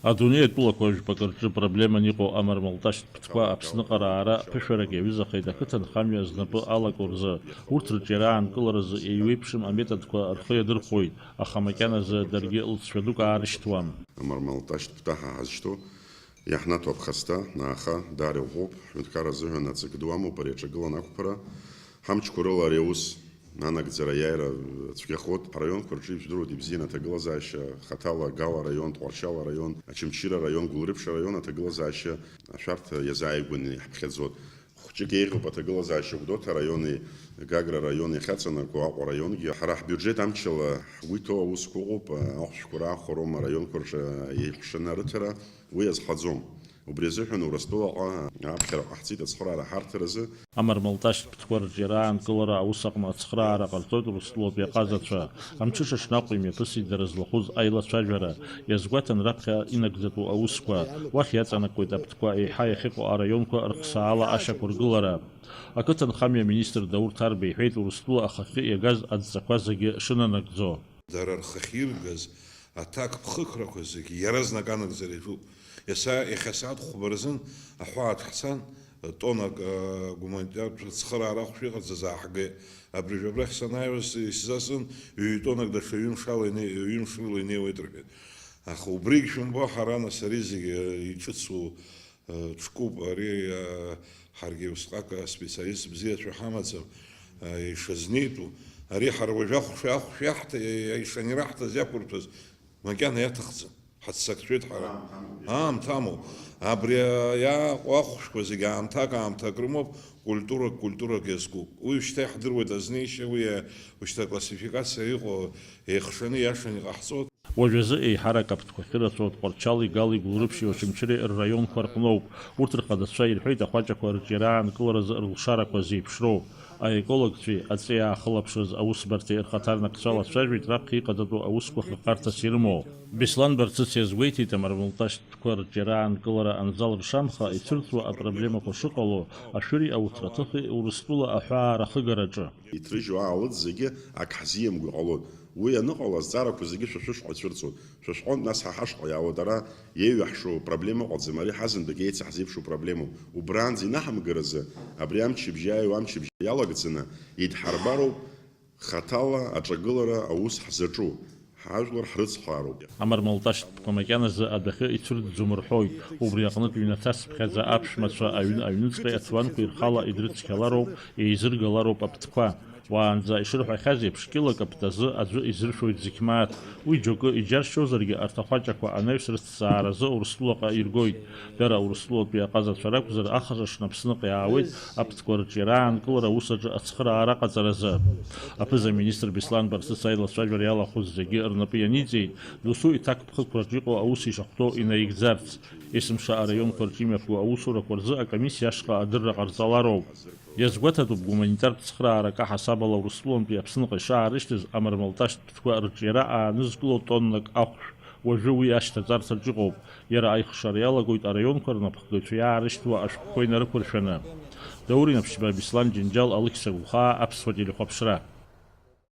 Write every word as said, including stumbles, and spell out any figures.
Адунеи атәылақәа жәпакы рҿы проблеман иҟоу амармалташьтә ԥҭқәа Аԥсныҟа раара ԥышәарак иаҩызахеит ақыҭанхамҩа знапы алаку рзы. Урҭ рыҿиара аанкыларазы еиуеиԥшым аметодқәа рхы иадырхәоит, аха макьаназы даргьы лҵшәа дук аарышьҭуам. Амармалташьтә ԥҭа ҳа ҳазшьҭоу иаҳнаҭо аԥхасҭа, нааха, даара иӷәӷәоуп, ҳҳәынҭқарра азыҳәан аҵакы ду амоуп ари аҿагыланы ақәԥара. Ҳамчқәа рыла ари аус анагӡара аиааира цәгьахоит. Ҳараионқәа рҿы ижәдыруеит ибзианы аҭагылазаашьа, хаҭала Гала араион, Тҟәарчал араион, Очамчыра араион, Гәылрыԥшь араион аҭагылазаашьа ашәарҭа иазааигәаны иаҳԥхьаӡоит. Хәҷык еиӷьуп аҭагылазаашьа Гәдоуҭа араиони Гагра араион иахьаҵанакуа Аҟәа араионгьы. Ҳара ҳбиуџьет амчала ҳгәы иҭоу аусқәа ыҟоуп, ахәшәқәа раахәароума араионқәа рҿы еихшаны арыҭара, уи азҳаӡом. Убри азыҳәан Урыстәылаҟа аԥхьара ҟаҳҵеит ацхыраара ҳарҭаразы. Амармалташьтә ԥҭқәа рыҿиара аанкылара аус аҟны ацхыраара ҟарҵоит Урыстәылатәи аҟазацәа. Амҽыша ҽнакәу имҩаԥысит дара злахәыз аилацәажәара. Иазгәаҭан, раԥхьа инагӡатәу аусқәа. Уахь иаҵанакуеит аԥҭқәа еиҳа иахьыҟоу араионқәа рхсаала ашьақәыргылара. Ақыҭанхамҩа аминистр Даур Ҭарба иҳәеит, Урыстәыла ахахьы иагаз адҵақәа зегьы шынанагӡо. Дара рхахьы иргаз аҭакԥхықәрақәа зегьы иаразнак анагӡара иаҿуп. Иаса, иахьа асааҭ хәба рзын аҳәаа ҭҳцан, тоннак, э, гуманитартә цхыраара ахәшә иҟарҵаз ааҳгеит. Абыржәы абрахь санааиуаз исзасын, ҩ-тоннак даҽа ҩымшала ине-, ҩымш рыла инеиуеит рҳәеит. Аха убригь шәымбо, ҳара нас ари зегьы, э, иҿыцу, э, ҿкуп. Ари, э, ҳаргьы усҟак, э, специалист бзиацәа ҳамаӡам, э, ишазнеитәу. Ари ҳара уажәы ахәшә, ахәшә иаҳҭа-, ишанираҳҭаз иақәырҭәаз макьана иаҭахӡам. Ҳаццакцәеит ҳара. Аамҭа амоуп. Абри иааҟоу ахәшәқәа зегьы аамҭак, аамҭак рымоуп, культурак, культурак иазкуп. Уи шьҭа иаҳдыруеит азнеишьа, уи, э, шьҭа аклассификациа иҟоу еихшаны иашан иҟаҳҵоит. Уажәазы еиҳарак аԥҭқәа ахьырацәоу Тҟәарчали, Гали, Гәылрыԥшьи, Очамчыреи рраионқәа рҟноуп. Урҭ рхадацәа ирҳәеит ахәаҷақәа рыҿиара аанкыларазы рлшарақәа зеиԥшроу. Аекологцәеи аҵеи аахылаԥшраз аусбарҭеи рхаҭарнакцәа лацәажәеит раԥхьа иҟаҵатәу аусқәа хырхарҭас ирымоу. Беслан Барцыц иазгәеиҭеит, амармалташьтә ԥҭқәа рыҿиара аанкылара анзалыршамха, ицәырҵуа апроблемақәа шыҟало, ашәыри ауҭраҭыхи Урыстәыла аҳәаа рахыгараҿы. Иҭрыжьу аалыҵ зегьы ак ҳзиамго иҟалоит. Уи аныҟала, азҵаарақәа зегьы шәа шәышҟа ицәырҵуеит. Шәа шәҟынтә, нас ҳа ҳашҟа иаауеит. Ара еиҩаҳшо проблема ыҟаӡам, ари ҳазынтәык еицаҳзеиԥшу проблемоуп. Убраанӡа инаҳамгаразы, абри амчыбжь иааиуа амчыбжь иалагӡаны идҳарбароуп хаҭала аҿагылара аус ҳзаҿу. Ҳажәлар ҳрыцхраароуп. Амармалташьтә ԥҭқәа макьаназы адәахьы ицәырҵӡом рҳәоит. Убри аҟнытә ҩнаҭа цыԥхьаӡа аԥшәмацәа аҩн-, аҩныҵҟеи аҭуанқәеи рхала идрыцқьалароуп, еизыргалароуп аԥҭқәа. Уаанӡа ишырҳәахьаз еиԥш, кьылак аптазы аӡәы изыршәоит зқьмааҭ. Уи џьоукы иџьаршьозаргьы, арҭ ахәаҷақәа анаҩс рыҭҵааразы Урыстәылаҟа иргоит. Дара Урыстәылатәи аҟазацәа ракәзар, ахаҿа шнаԥсныҟ иаауеит аԥҭқәа рыҿиара аанкылара аус аҿы ацхыраара аҟаҵаразы. Аԥыза-министр Беслан Барцыц аилацәажәара иалахәыз зегьы рнапы ианиҵеит, досу иҭакԥхықәраҿ иҟоу аус ишахәҭоу инаигӡарц. Есымша араионқәа рҿы имҩаԥгоу аусурақәа рзы акомиссиа ашҟа адырра ҟарҵалароуп. Иазгәаҭатәуп, гуманитартә цхыраарак аҳасабала Урыстәылантәи Аԥсныҟа ишаарышьҭыз амармалташьтә ԥҭқәа рыҿиара аанызкыло тоннак ахәшә уажәы уи ашьҭаҵарҭаҿ иҟоуп. Иара аихшара иалагоит араионқәа рнапхгаҩцәа иаарышьҭуа ашәҟәқәа инарықәыршәаны. Даур Инаԥшьба, Беслан Џьынџьал, Алықьса Гәлхаа, Аԥсуа телехәаԥшра.